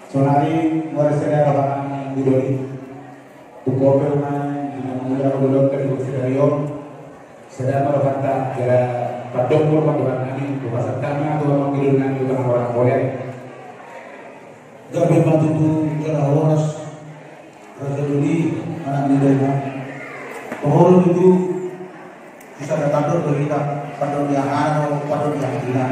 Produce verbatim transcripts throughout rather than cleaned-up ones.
Sonari mauliate ma di roha ni anggi doli. Tung pe ma di na mangula hudolok dari bos dari on. Sada ma rohanta jala pandok mur ma Tuhan nami, tu pasahat ma tu anggi doli nami tu tangga orang boleh. Gabe ma tutu jala horas. Raja Doli, anak ni Daima. Pahoro tutu, bisa datang do hita, pandok ni ahana, pandok ni ahana.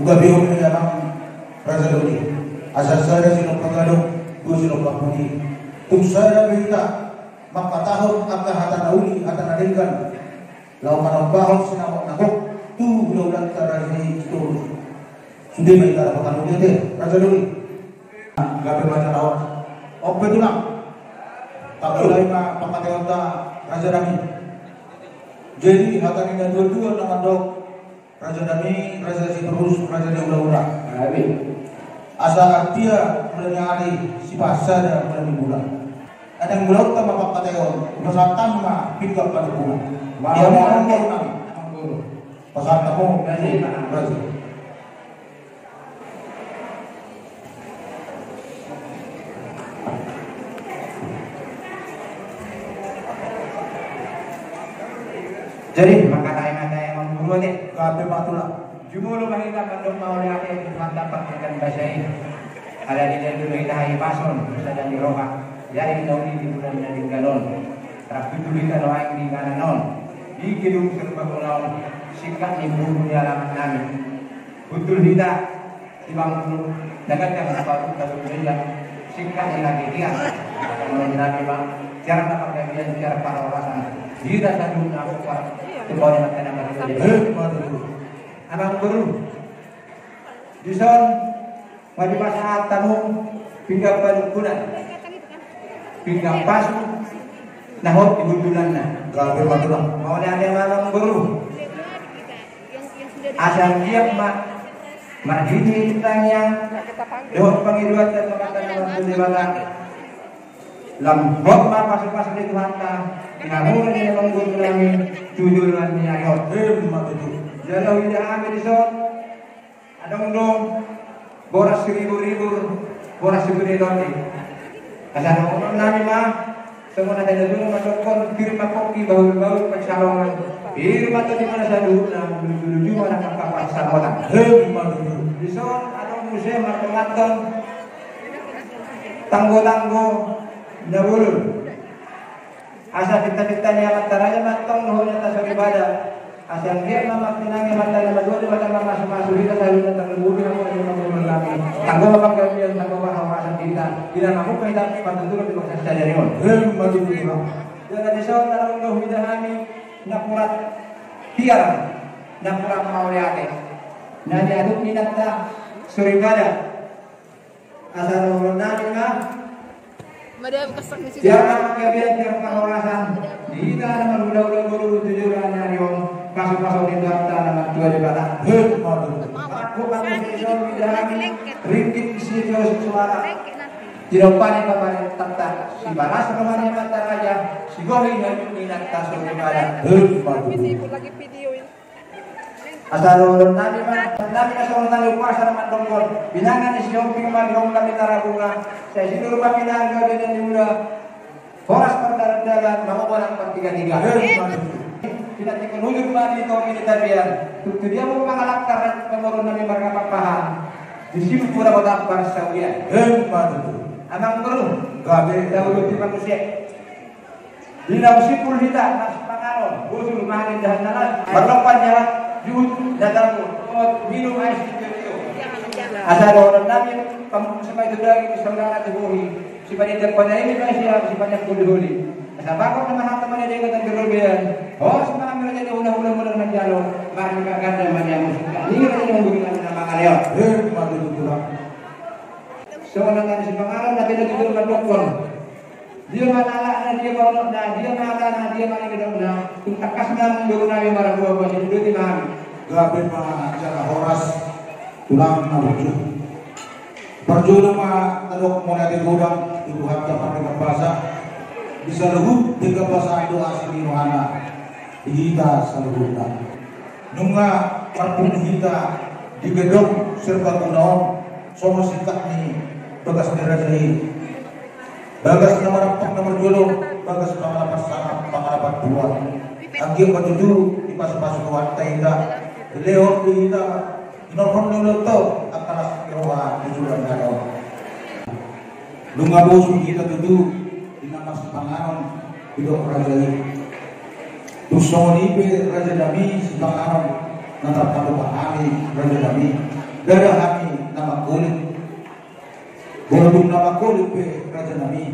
Uga biong ni amang Raja Doli. Asa sada silompa gadong, dua silompa pudi. Tung sada be hita, mangkatahon angka hata na uli, hata na denggan. Laho manombahon sinamot na gok, tu hula-hulanta Raja Doli. Sude ma hita dapotan mauliate, Raja Doli. Gabe ma jala horas. On pe tulang. Tamulai ma pangkataionta raja nami. Jadi hata ni na dua-dua na mandok raja nami, raja Sitorus, raja ni hula-hula. Amin. Asa artia mula ni ari, sipansada mula ni bulan. Adong mulaonta ma pangkataion, pasahat ma pinggan panungkunan. Ia ma amang boru nami. Amang boru. Pasahat ma. Gabe ma. Raja. Jadi, mangkatai ma hita amang boru ate. Gabe ma tulang. Jumolo ma hita mandok mauliate tu Tuhanta partingkian basa i. Ala ni na dulu hita hahipason, tu sada ni roha. Jadi na uli di bulan na denggan on. Rap tutu hita nuaeng di inganan on. Di gedung serbaguna on. Singkat ni boru ni alaman nami. Hundul hita, di bangun, na ganda na paru, paru meja, singkat ni lagi dia, menjadi bang, tiar na panggabean, tiar parhorasan, hita saluhutna, tu kau ni mata nama. Eh, baru. Amang boru, dison, wajib pasahat hamu, pinggan panungkunan, pinggan pasu, na hot di hundulanna. Gabe ma tulang. Mauliate ma amang boru. Asa anggiat ma marhite tangiang dohot pangidoan dan pangatanan tu Debata. Lam hot ma pasu-pasu ni Tuhanta, di hamu na di na manggohi nami tu joloan ni ari on. Ima tutu. Jala huida hami dison, adong do boras siribur-ribur, boras sibuni tondi. Asa dohonon nami ma, songon na tanda jolo mandokkon, pir ma pongki, bahul-bahul pansalongan. Pir ma tondi, mana saluhutna, luju-luju mana angka pansamotan. Ima tutu. Dison adong muse martongathon tanggo-tanggo na bolon. Asa pinta-pinta ni amanta raja ma antong dohot ni amanta soripada. Asa anggiat ma martinangi amanta na martua, Debata ma mamasu-masu hita saluhutna, tarlumobi hamu na di na manggohi nami. Tanggo ma panggabean, tanggo ma parhorasan di hita, di na mamungka hita partuturon di bagasan sadari on. Ima tutu. Jala dison adong do huida hami napuran tiar, napuran mauliate na diadop ni inanta soripada. Asa dohonon nami ma, tiar ma panggabean, tiar parhorasan di hita na marhula-hula boru tu joloan ni ari on, pasu-pasu ni Tuhanta na martua Debata. Ima tutu. Aku pakai sisol bidang ringgit sisol suara. Tidak panik paparin tata, sibalas roha ni amanta raja, sigohi na di inanta soripada. Ima tutu. Asa dohonon nami ma, nami na songon tali umpasa na mandokkon, binanga ni Sihombing ma di hongka ni Tarabunga, sai sinur ma pinangga di na niula, horas pardalan-dalan, mangomo nang partiga-tiga. Ima tutu. Pinantikhon ujur ma di topi ni tapian, tung tu dia ma pangalangkar pamoruon nami marga Pakpahan, di Simpur Kota Parsaurian. Ima tutu. Amang boru. Gabe. Tahu di manusia. Di na simpul hita, na sipanganon, bosur, mahanindahan na las, marlompan ni halak juhut na tabo, dohot minum aek sitio-tio. Asa dohonon nami, pamungka sipaingot daging, saudara tu bohi, sipaninjak panaili ma sian, sipaninjak holi-holi. Asa bagot na mahata ma di denggan nang di robean, horas ma hami raja ni hula-hula muna manjalo, marhite ganda ma di hamu, ni raja ni hula-hula na mangalehon. Ima tutu tulang. Songon na tadi sipanganon, na tadi tutu mandokkon. Dia ma alatna, dia ma unokna, dia ma alana, dia ma nidokna. Tung tangkas ma amang boru nami marhua-hua, sai didok ma hami. Gabe ma jala horas, tulang na burju. Parjolo ma tadok mauliate godang tu Tuhanta pardenggan basa. Di saluhut denggan basa i do asi ni rohana di hita saluhutna. Nunga marpungu hita di gedong serbaguna on, songon singkat ni Bagas ni raja i, bagas na marampang na marjolo, bagas pangalapan sangap, pangalapan tua. Anggiat ma tutu dipasupasu Tuhanta hita, dilehon di hita, hinorhon ni ulaonta on angka las ni roha di joloan ni ari on. Nunga bosur hita tutu di na marsipanganon didok raja i. Tung songon i pe raja nami, sipanganon na tarpatupa hami raja nami, ndada hami na manggolit. Molo dung na manggolit pe raja nami,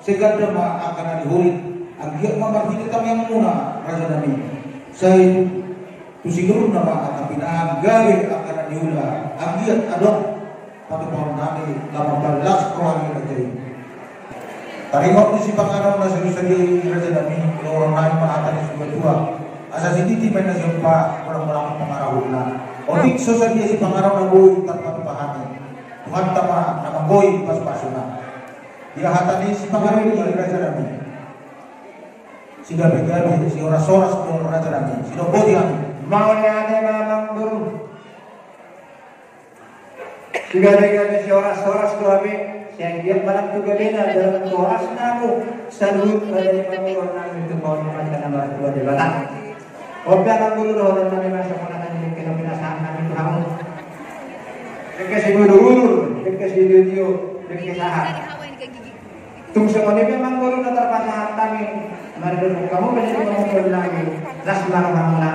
sai ganda ma angka na niholit. Anggiat ma marhite tangiangmuna raja nami, sai tu sinurna ma angka pinahan, gabe angka na niula. Anggiat adong patupaon nami, lam mambahen las roha ni raja i. Taringot ni sipanganon na sai husadia i raja nami, hudohonon nami ma hata ni situatua. Asa sititi ma i na siompa, bolang-bolang pangarahutna. Otik so sadia sipanganon na boi tarpatupa hami, Tuhanta ma na manggohi pasupasuna. Ia hata ni sipanganon i raja nami, sigabe-gabe, sihoras-horas do raja nami, sidok boti hami. Mauliate ma amangboru. Sigabe-gabe, sihoras-horas do hami. Sai anggiat ma nang tu gabena, dalan tu horasna hamu saluhut raja ni pamoruon nami, tu pamoruon ni Amanta na martua Debata. On pe amangboru, dohonon nami ma songon hata ni dengke na pinasahat nami tu hamu. Dengke simudur-udur, dengke sitio-tio, dengke sahat. Tung songon i pe amangboru na tarpasahat hami, mardongan hamu pe di pamoruon nami, las ma rohamuna.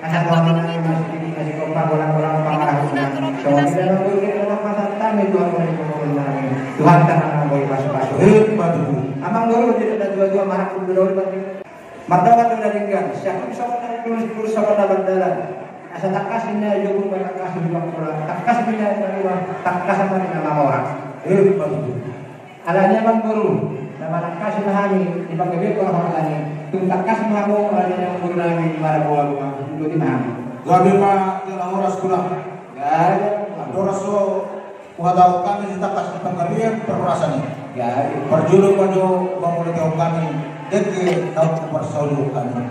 Asa dohonon nami ma sititi na siompa, bolang-bolang pangarahutna. Songon i pe amangboru na tarpasahat hami tu hamu di pamoruon nami, Tuhanta ma na manggohi pasupasu. Emma tutu. Amangboru, jadi na tua-tua marangkup do doli pasti. Mardongan do na denggan, sian songon na tulis, tulis songon na mardalan. Asa tangkas ninna i jogong ma tangkas di bangkola, tangkas ninna i na luar, tangkas ma ninna mamora. Emma tutu. Alani i amangboru, na manangkasi ma hami di panggabean parhorasan i, tung tangkas ma hamu alani i amangboru nami, marboa-boa, boti ma hami. Gabe ma jala horas tulang. Gabe. Andorang so huhatahon hami sitangkas ni panggabean parhorasan i. Gabe. Parjolo ma jo mangulahon hami dengke na huparsaulihon hami.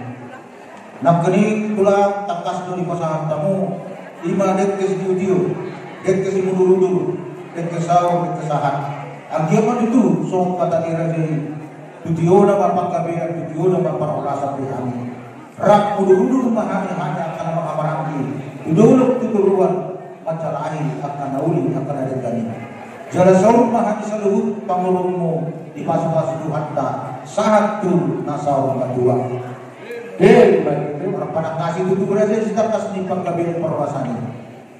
Nangkining tulang, tangkas do dipasahat hamu, i ma dengke sitio-tio, dengke simudur-udur, dengke saur, dengke sahat. Anggiat ma tutu songon hata ni raja i, tu tiona ma panggabean, tu tiona ma parhorasan di hami. Rap mudur-udur ma hami hami angka na manghamaranggi tu dolok tu toruan, manjalahi angka na uli, angka na denggan i. Jala saur ma hami saluhut pamoruonmu, dipasu-pasu Tuhanta sahat tu na saur matua. Emma tutu. Marpanangkasi tutu raja i sitangkas ni panggabean parhorasan i.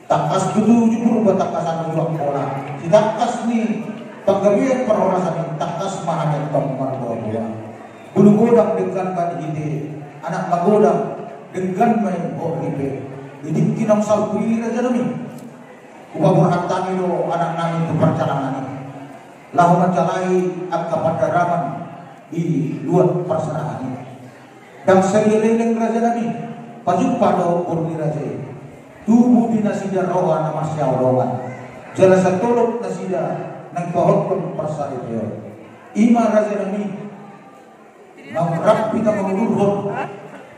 Tangkas tutu jujur patangkasan tu angka na, sitangkas ni panggabean parhorasan i, tangkas ma hami antong marboa-boa. Boru godang denggan ma i hite, anak magodang denggan ma i ho ripe. Di tingki naung salpu i raja nami, hupaborhat hami do anak nami tu parjalangan i, laho manjalahi angka pandaraman di luat parserahan i. Ndang sadia leleng raja nami, pajumpa do boru ni raja i. Tubu di nasida roha na marsihaholongan, jala sai tolop nasida naeng pahothon parsaripeon. I ma raja nami, naung rap hita mangudurhon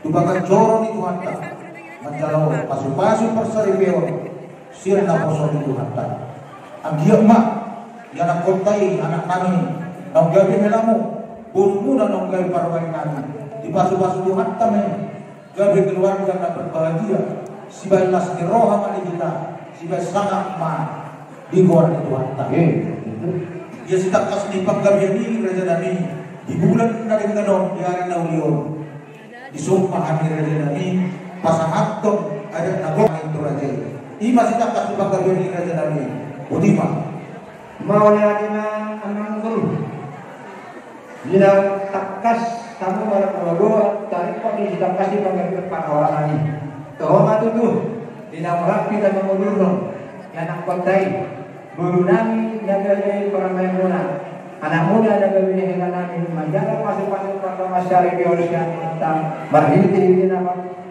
tu bagas joro ni Tuhanta, manjalo pasu-pasu parsaripeon sian naposo ni Tuhanta. Anggiat ma ianakkonta i, anak nami naung gabe helamu, borumuna naung gabe parmaen nami, dipasu-pasu Tuhanta ma i, gabe keluarga na berbahagia, sibaen las ni roha ma di hita, sibaen sangap ma di goar ni Tuhanta. Ia sitangkas ni panggabean i raja nami, di bulan na denggan on, di ari na uli on, dison ma hami raja nami pasahathon adat na gok tu raja i. I ma sitangkas ni panggabean i raja nami. Boti ma. Mauliate ma amangboru. Di naung tangkas hamu marboa-boa, taringot di sitangkas ni panggabean parhorasan i. Toho ma tutu, di naung rap hita mangudurhon ianakkonta i, boru nami na gabe parmaenmuna, anakmuna na gabe hela nami, manjalo pasu-pasu parmaen saripeon sian Tuhanta marhite-hite na,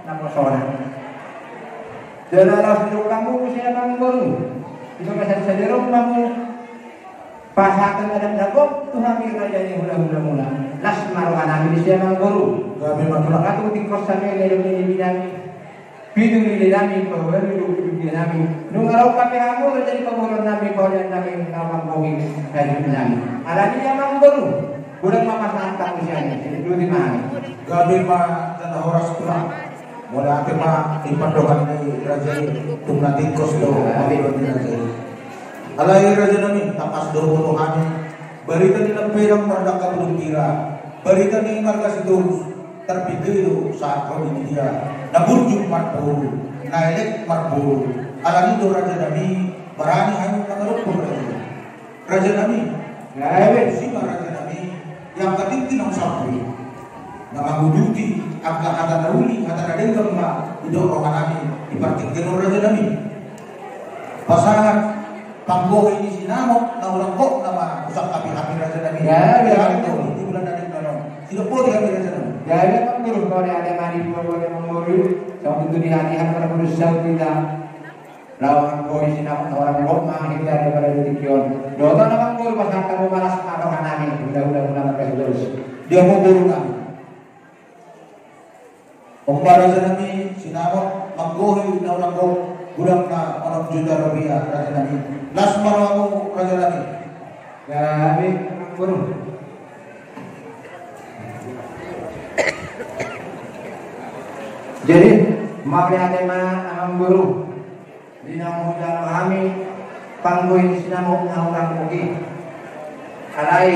naposona. Jala laos didok hamu muse amangboru, di bagasan sadari on ma hamu pasahathon adat na gok tu hami raja ni hula-hulamuna. Las ma roha nami disi amangboru. Gabe ma tulang. Tung tingkos hami na didok ni ibinami. Pitu lili nami, pahualu do pitu lili nami. Nunga ro hape hamu, jadi pamoruon nami, paholan nami, na manggohi hajut nami. Alani i amang boru, godang ma pasahat hamu sian i, jadi dua lima nami. Gabe ma jala horas tulang. Mauliate ma di pandohan ni raja i, tung na tingkos do pandohan ni raja i. Alai raja nami, tangkas do huboto hami barita ni Lampedang mardangka bulung bira, barita ni marga Sitorus, tarpinggil do sahat ro di dia, na burju marboru, na elek marboru. Alani do raja nami, barani hami mangadophon raja nami. Raja nami, gabe si ma raja nami, yang katingki na sampui, na manguduti angka hata na uli, hata na denggan ma didok roha nami di partingkian on raja nami. Pasahat panggohi ni sinamot na hurang gok nama usang hape hami raja nami. Ya, ya, ya, ya. Di bulan na denggan on sidok boti hami raja nami. Ya, ya, manggoru, kau ni ada mari, kau ni manggoru. Sama tentu di hati, hati pada kudus, sama kita. Laho manggohi sinamot na hurang gok ma hita di pada di tingki on. Dohot on amang boru, pasahat hamu ma las ma roha nami, hula-hula muna marga Sitorus. Dia mau boru nami. Ompa raja nami, sinamot manggohi na hurang gok, godang na onom juta rupiah raja nami. Las ma rohamu raja nami. Gabe amang boru. Jadi mauliate ma amang boru. Di na hujalo hami panggohi ni sinamot na hurang gok i. Alai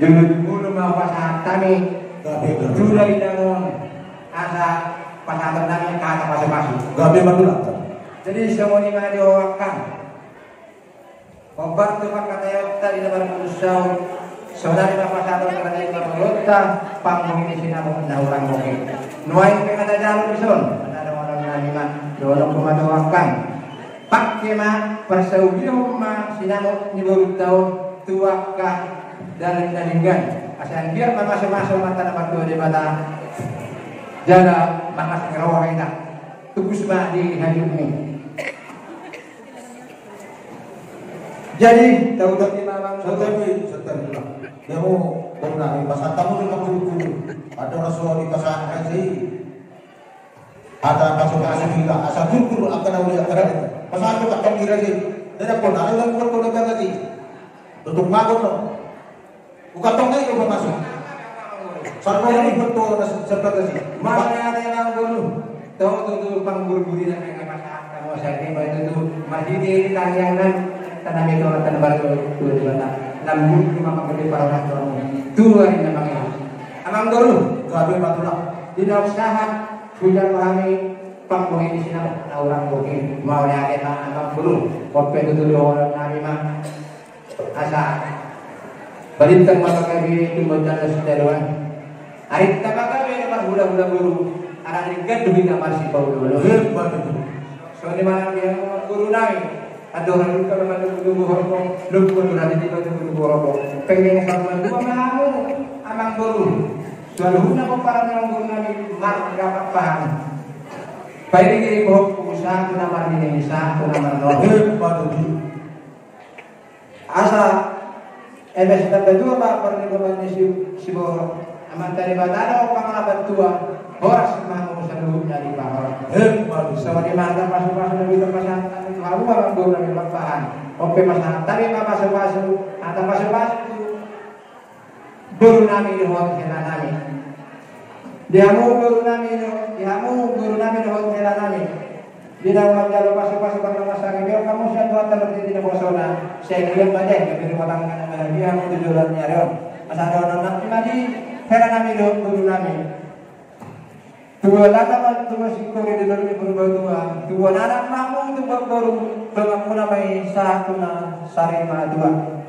jumolo-jumolo ma pasahat hami tu dainang on, asa pasahaton nami angka hata pasu-pasu. Gabe ma tulang. Jadi songon i ma di ho angka. Hombar tu pangkataionta di na marpudun saut. Saudara ma pasahaton hata ni parboruonta, panggohi ni sinamot na hurang gok i. Nuaeng pe hata jalo dison, hata dohonon nami ma, dohononku ma tu ho angka. Pangke ma, parsaulihon ma sinamot ni borunta on tu angka dalan na denggan. Asa anggiat mamasu-masu ma tanda martua Debata. Jala mangasing roha hita. Tubus ma di hajutmi. Jadi, tahu tadi memang. Santabi, santabi lah. Dia mau, mau nari, pas antamu dengan kudu-kudu. Ada orang suruh di pasar aja. Ada masuk-masuk juga. Asal kudu-kudu, akan tahu dia, akan ada. Pas aku tak tahu kira sih. Dia dah pun, ada orang buat kau dagang lagi. Tutup magon loh. Uga tong nai do pamasuk. Sarbono ni foto na sebelah kasi. Mauliate amang boru. Tong tutu panggurburi na pengen masak kamu saja baik tutu. Masih di tangiangan tanam itu tanam baru tu di mana. Namun cuma pakai di parah tu. Tua ini namanya. Amang boru. Gabe ma tulang. Di na sahat hujalo hami panggohi ni sinamot na hurang gok i. Mauliate ma amang boru. Kopi tutu dohonon nami ma. Asa balintang ma pagabe tumbuan tanda sitadoan. Arinta pagabe na marhula-hula boru. Anak ringgan do hita marsipaolo-olo. Hebat itu. Songon i ma nang di hamu boru nami. Andorang dungka ma nunggu-nunggu horbo. Lungkun do rade di nunggu-nunggu horbo. Pengen sama dua ma hamu amang boru. Saluhutna pomparan ni amang boru nami marga Pakpahan. Pairi-iri bohongku sahat tu na marnini sahat tu na marnono. Hebat itu. Asa eme sitamba dua ma parlinggoman ni si, siborok. Amanta Debata do pangalapan tua. Horas ma hamu saluhutna di pahor. Hebat. Songon i ma hata pasu-pasu na hita pasahat tu hamu amang boru nami Pakpahan. On pe pasahat hami ma pasu-pasu, hata pasu-pasu tu boru nami dohot hela nami. Di hamu boru nami do, di hamu boru nami dohot hela nami. Di na manjalo pasu-pasu pangalaman sangin, hamu sian Tuhanta martiti na kuasana. Sai dia ma deh, tapi rumah tangga na bahagia hamu tu joloan ni ari on. Asa dohonon nami ma di hela nami dohot boru nami. Tubuan anak ma, tubuan singkori di lori ni Purbatua. Tubuan anak ma hamu, tubuan boru, donganmuna ma i sahat tu na sari matua.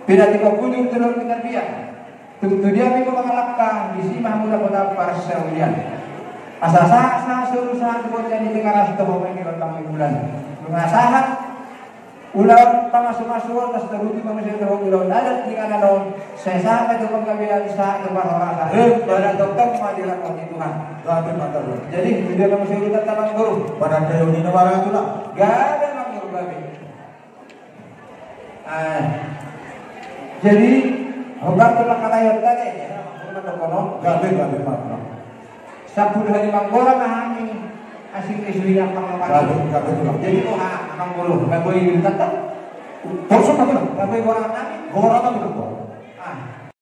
Pinantikhon bujur tu lori ni Tarbia. Tung tu dia pe hamu mangalangka, disi ma hamu dapotan parsaulian. Asa sahat, sahat solu, sahat tu bontean ni Tigaras, tu bontean ni Tigaras, tu bontean ni Bulan. Nunga sahat ulaon pamasu-masuon, na sitaruti manusia dohot ulaon adat di inganan on, sai sahat ma tu panggabean, sahat tu parhorasan. Eh, pada tongtong ma dirangkot ni Tuhan. Gabe ma tulang. Jadi, tu dia manusia urutan tamang guru. Pada dayo ni na maratu lah. Gabe ma guru gabe. Ah. Jadi, hombar tu pangkataion tadi, ya, ma guru ma tulang. Gabe, gabe ma tulang. Sampulu hali manggora ma hami. Asing ke sudah pangalaman. Jadi, jadi, Tulang. Jadi, oh, ha, anak boru, nggak boleh didekat, kan? Bosok apa, Tulang? Nggak boleh bohong, kan? Bohong apa, Tulang?